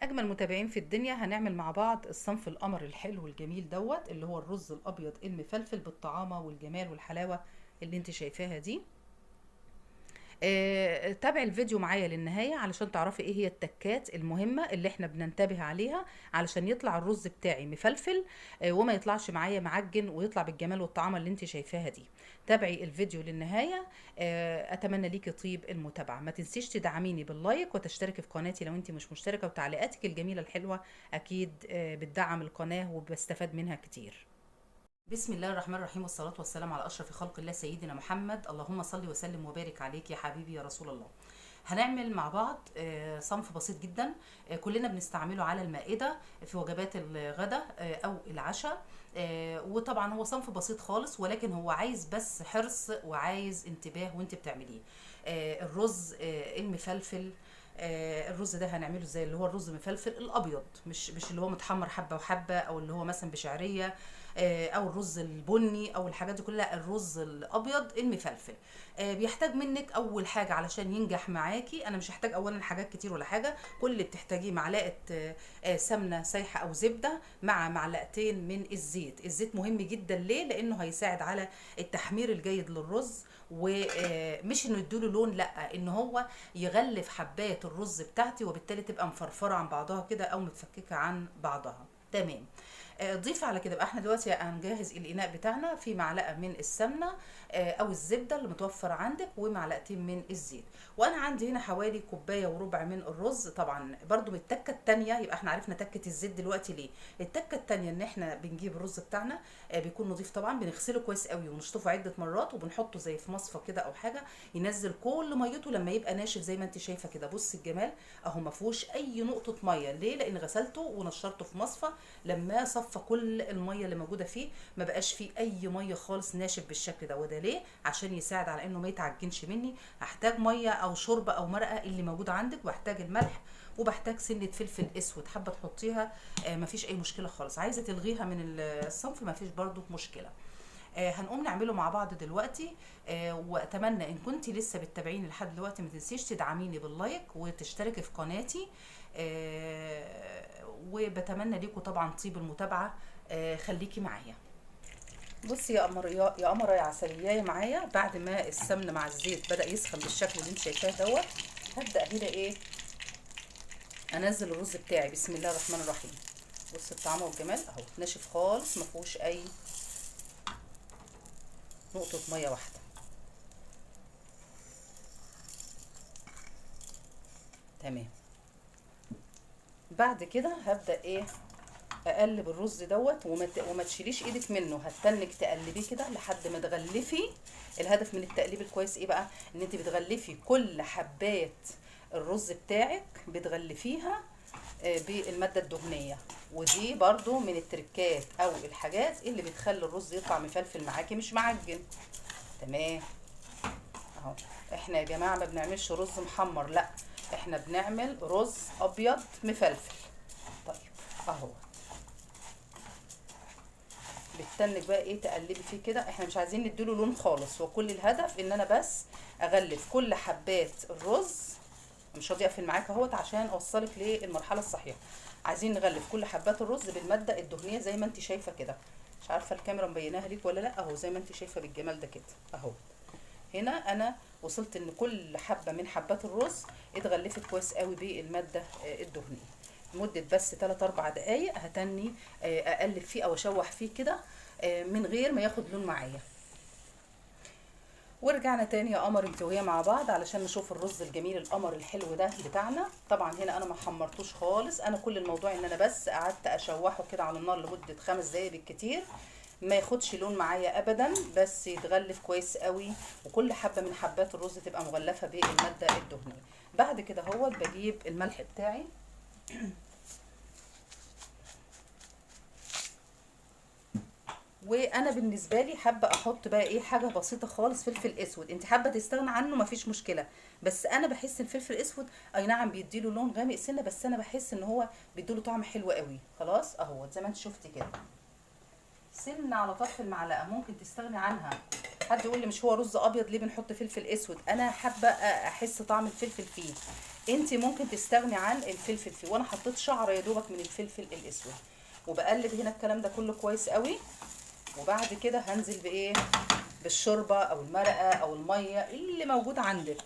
اجمل متابعين في الدنيا. هنعمل مع بعض الصنف القمر الحلو الجميل دوت اللي هو الرز الابيض المفلفل بالطعامه والجمال والحلاوه اللي انت شايفاها دي. تابعي الفيديو معايا للنهاية علشان تعرفي ايه هي التكات المهمة اللي احنا بننتبه عليها علشان يطلع الرز بتاعي مفلفل، وما يطلعش معايا معجن ويطلع بالجمال والطعامه اللي انت شايفاها دي. تابعي الفيديو للنهاية. اتمنى ليكي طيب المتابعة. ما تنسيش تدعميني باللايك وتشتركي في قناتي لو انت مش مشتركة، وتعليقاتك الجميلة الحلوة اكيد بتدعم القناة وبستفاد منها كتير. بسم الله الرحمن الرحيم، والصلاة والسلام على أشرف خلق الله سيدنا محمد. اللهم صل وسلم وبارك عليك يا حبيبي يا رسول الله. هنعمل مع بعض صنف بسيط جدا، كلنا بنستعمله على المائدة في وجبات الغداء أو العشاء، وطبعا هو صنف بسيط خالص، ولكن هو عايز بس حرص وعايز انتباه وانت بتعمليه. الرز المفلفل. الرز ده هنعمله ازاي؟ اللي هو الرز مفلفل الابيض، مش اللي هو متحمر حبه وحبه، او اللي هو مثلا بشعريه، او الرز البني او الحاجات دي كلها. الرز الابيض المفلفل بيحتاج منك اول حاجة علشان ينجح معاكي. انا مش هحتاج اولا حاجات كتير ولا حاجة، كل اللي بتحتاجيه معلقه سمنه سايحه او زبدة مع معلقتين من الزيت. الزيت مهم جدا، ليه؟ لانه هيساعد على التحمير الجيد للرز، ومش انه يديله لون، لا، ان هو يغلف حبات الرز بتاعتي، وبالتالي تبقى مفرفره عن بعضها كده او متفككه عن بعضها. تمام. ضيف على كده بقى، احنا دلوقتي هنجهز الاناء بتاعنا في معلقه من السمنة او الزبدة اللي متوفر عندك، ومعلقتين من الزيت. وانا عندي هنا حوالي كوباية وربع من الرز. طبعا برضو بالتكه التانية، يبقى احنا عرفنا تكه الزيت دلوقتي ليه. التكه التانية ان احنا بنجيب الرز بتاعنا، بيكون نظيف طبعا، بنغسله كويس قوي ونشطفه عده مرات، وبنحطه زي في مصفى كده او حاجة ينزل كل ميته لما يبقى ناشف زي ما انت شايفه كده. بصي الجمال اهو، ما فيهوش اي نقطة مية. ليه؟ لان غسلته ونشرته في مصفى، لما صفى كل المية اللي موجودة فيه، ما بقاش فيه اي مية خالص، ناشف بالشكل ده. وده ليه؟ عشان يساعد على انه ما يتعجنش مني. هحتاج مية او شوربة او مرقه اللي موجودة عندك، وهحتاج الملح، وبحتاج سنة فلفل اسود حابة تحطيها، مفيش اي مشكلة خالص. عايزه تلغيها من الصنف مفيش برضو مشكلة. هنقوم نعمله مع بعض دلوقتي. واتمنى ان كنتي لسه بتتابعيني لحد دلوقتي ما تنسيش تدعميني باللايك وتشتركي في قناتي، وبتمنى ليكم طبعا طيب المتابعة. خليكي معايا. بصي يا قمر، يا قمره يا عسلية معايا. بعد ما السمن مع الزيت بدا يسخن بالشكل اللي انت شايفاه دوت، هبدا هنا ايه، انزل الرز بتاعي. بسم الله الرحمن الرحيم. بصي الطعم والجمال اهو، ناشف خالص، ما فيهوش اي نقطة مية واحدة. تمام. بعد كده هبدا ايه، اقلب الرز دوت، وما تشيليش ايدك منه، هتتنك تقلبيه كده لحد ما تغلفي. الهدف من التقليب الكويس ايه بقى؟ ان انت بتغلفي كل حبات الرز بتاعك، بتغلفيها بالماده الدهنية. ودي برضو من التركات او الحاجات اللي بتخلي الرز يطلع مفلفل معاكي مش معجن. تمام اهو. احنا يا جماعة ما بنعملش رز محمر، لا، احنا بنعمل رز ابيض مفلفل. طيب اهو بتتنك بقى ايه، تقلبي فيه كده. احنا مش عايزين نديله لون خالص، وكل الهدف ان انا بس اغلف كل حبات الرز. مش راضية اقفل معاك اهوت عشان اوصلك للمرحلة الصحيحة. عايزين نغلف كل حبات الرز بالماده الدهنية زي ما انت شايفه كده. مش عارفه الكاميرا مبيناها ليك ولا لا، اهو زي ما انت شايفه بالجمال ده كده اهو. هنا انا وصلت ان كل حبه من حبات الرز اتغلفت كويس قوي بالماده الدهنية. مده بس 3-4 دقايق هتني اقلب فيه او اشوح فيه كده، من غير ما ياخد لون معايا. ورجعنا تاني يا قمر انت وهي مع بعض علشان نشوف الرز الجميل القمر الحلو ده بتاعنا. طبعا هنا انا ما حمرتوش خالص، انا كل الموضوع ان انا بس قعدت اشوحه كده على النار لمدة 5 دقايق بالكتير، ما ياخدش لون معايا ابدا، بس يتغلف كويس قوي، وكل حبه من حبات الرز تبقى مغلفه بالماده الدهنية. بعد كده اهوت بجيب الملح بتاعي، وانا بالنسبة لي حابة احط بقى ايه، حاجة بسيطة خالص، فلفل اسود. انت حابة تستغنى عنه مفيش مشكلة، بس انا بحس الفلفل الاسود اي نعم بيديله لون غامق سنة، بس انا بحس ان هو بيديله طعم حلو قوي. خلاص اهو زي ما انت شفتي كده، سنة على طرف المعلقة، ممكن تستغني عنها. حد يقول لي مش هو رز ابيض ليه بنحط فلفل اسود؟ انا حابة احس طعم الفلفل فيه. انت ممكن تستغني عن الفلفل فيه، وانا حطيت شعره يا دوبك من الفلفل الاسود. وبقلب هنا الكلام ده كله كويس قوي. وبعد كده هنزل بايه؟ بالشوربه او المرقه او المية اللي موجود عندك،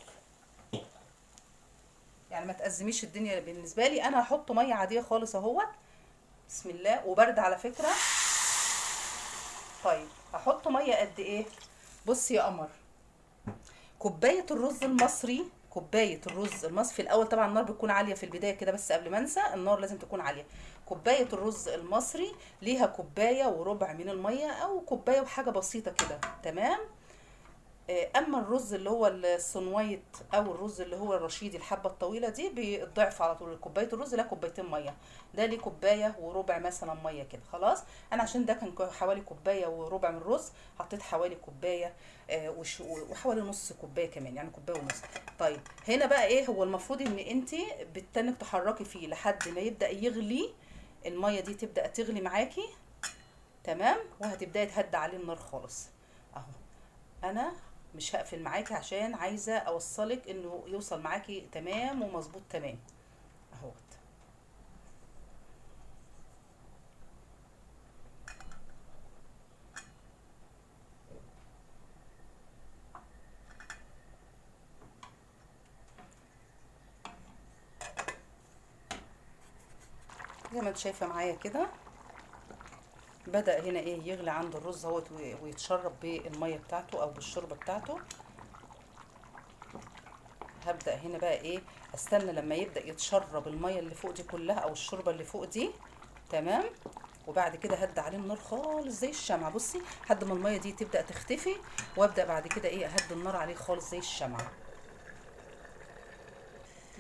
يعني ما تأزميش الدنيا. بالنسبة لي انا هحط مية عادية خالص اهوت، بسم الله، وبرد على فكرة. طيب هحط مية قد ايه؟ بصي يا قمر، كوباية الرز المصري، كوباية الرز المصري في الاول، طبعا النار بتكون عالية في البداية كده، بس قبل ما انسى النار لازم تكون عالية. كوباية الرز المصري ليها كوباية وربع من المية، او كوباية وحاجه بسيطة كده، تمام. اما الرز اللي هو الصنويت او الرز اللي هو الرشيدي الحبة الطويلة دي بالضعف على طول، كوباية الرز لها كوبايتين مية، ده ليه كوباية وربع مثلا مية كده. خلاص انا عشان ده كان حوالي كوباية وربع من الرز، حطيت حوالي كوباية وحوالي نص كوباية كمان، يعني كوباية ونص. طيب هنا بقى ايه؟ هو المفروض ان انت بتتنك تحركي فيه لحد ما يبدا يغلي، المية دي تبدا تغلي معاكي، تمام. وهتبداي تهدي عليه النار خالص اهو. انا مش هقفل معاكي عشان عايزه اوصلك انه يوصل معاكي تمام ومظبوط تمام اهوت. زي ما انت شايفه معايا كده بدأ هنا ايه يغلي عند الرز اهوت ويتشرب بالمية بتاعته او بالشوربه بتاعته. هبدأ هنا بقى ايه، استنى لما يبدأ يتشرب المية اللي فوق دي كلها او الشوربة اللي فوق دي، تمام. وبعد كده هدي عليه النار خالص زي الشمعة، بصي لحد ما المية دي تبدأ تختفي، وابدأ بعد كده ايه اهدي النار عليه خالص زي الشمعة.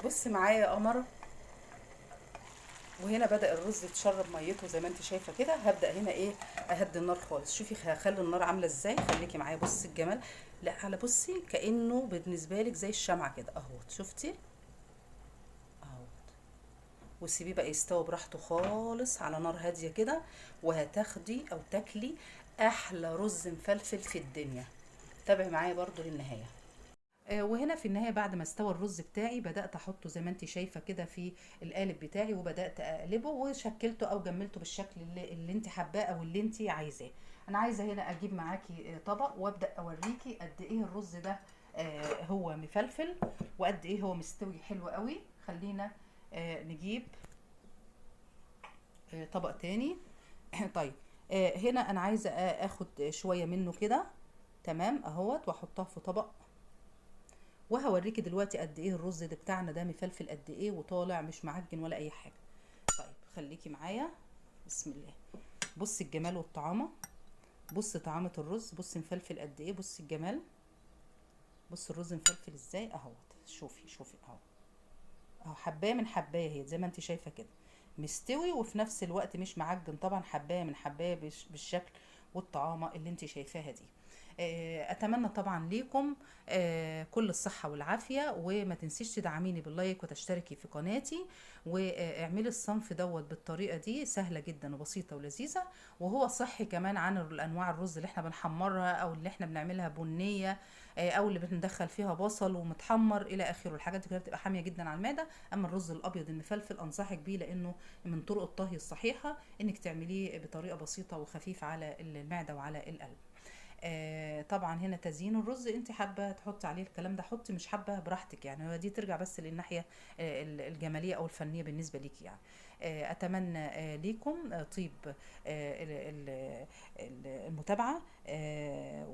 بصي معايا يا قمر، وهنا بدأ الرز يتشرب ميته زي ما انت شايفه كده. هبدأ هنا ايه اهدي النار خالص. شوفي هخلي النار عامله ازاي، خليكي معايا. بصي الجمال، لا على بصي كأنه بالنسبة لك زي الشمعة كده اهو، شفتي اهو. وسيبيه بقى يستوي براحته خالص على نار هادية كده، وهتاخدي او تاكلي احلى رز مفلفل في الدنيا. تابعي معايا برضو للنهاية. وهنا في النهاية بعد ما استوى الرز بتاعي بدأت أحطه زي ما انت شايفة كده في القالب بتاعي، وبدأت أقلبه وشكلته أو جملته بالشكل اللي انت حباه أو اللي انت عايزاه. أنا عايزة هنا أجيب معاكي طبق وأبدأ أوريكي قد إيه الرز ده هو مفلفل وقد إيه هو مستوي حلو قوي. خلينا نجيب طبق تاني. طيب هنا أنا عايزة آخد شوية منه كده، تمام أهوت، وأحطها في طبق، وهوريكي دلوقتي قد ايه الرز ده بتاعنا ده مفلفل قد ايه وطالع مش معجن ولا اي حاجة. طيب خليكي معايا، بسم الله. بصي الجمال والطعامه، بصي طعامه الرز، بصي مفلفل قد ايه، بصي الجمال، بصي الرز مفلفل ازاي اهوت. شوفي شوفي اهو اهو، حبايه من حبايه اهي زي ما انت شايفه كده، مستوي وفي نفس الوقت مش معجن طبعا، حبايه من حبايه بالشكل والطعامه اللي انت شايفاها دي. اتمنى طبعا ليكم كل الصحة والعافية، وما تنسيش تدعميني بال like وتشتركي في قناتي، واعملي الصنف دوت بالطريقة دي، سهلة جدا وبسيطة ولذيذه، وهو صحي كمان عن انواع الرز اللي احنا بنحمرها او اللي احنا بنعملها بنيه، او اللي بندخل فيها بصل ومتحمر الى اخره. الحاجات دي كلها بتبقى حامية جدا على المعدة. اما الرز الابيض المفلفل انصحك بيه، لانه من طرق الطهي الصحيحة انك تعمليه بطريقة بسيطة وخفيفة على المعدة وعلى القلب. طبعا هنا تزيين الرز انت حابة تحطي عليه الكلام ده حطي، مش حابة براحتك، يعني هو دي ترجع بس للناحيه الجمالية او الفنية بالنسبة ليكي يعني. اتمنى ليكم طيب المتابعة،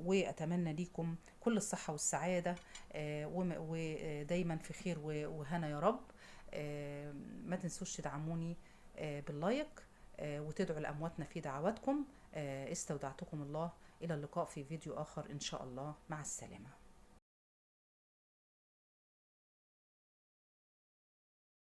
واتمنى ليكم كل الصحة والسعادة، ودايما في خير وهنا يا رب. ما تنسوش تدعموني بال like، وتدعوا لامواتنا في دعواتكم. استودعتكم الله، إلى اللقاء في فيديو آخر إن شاء الله. مع السلامة.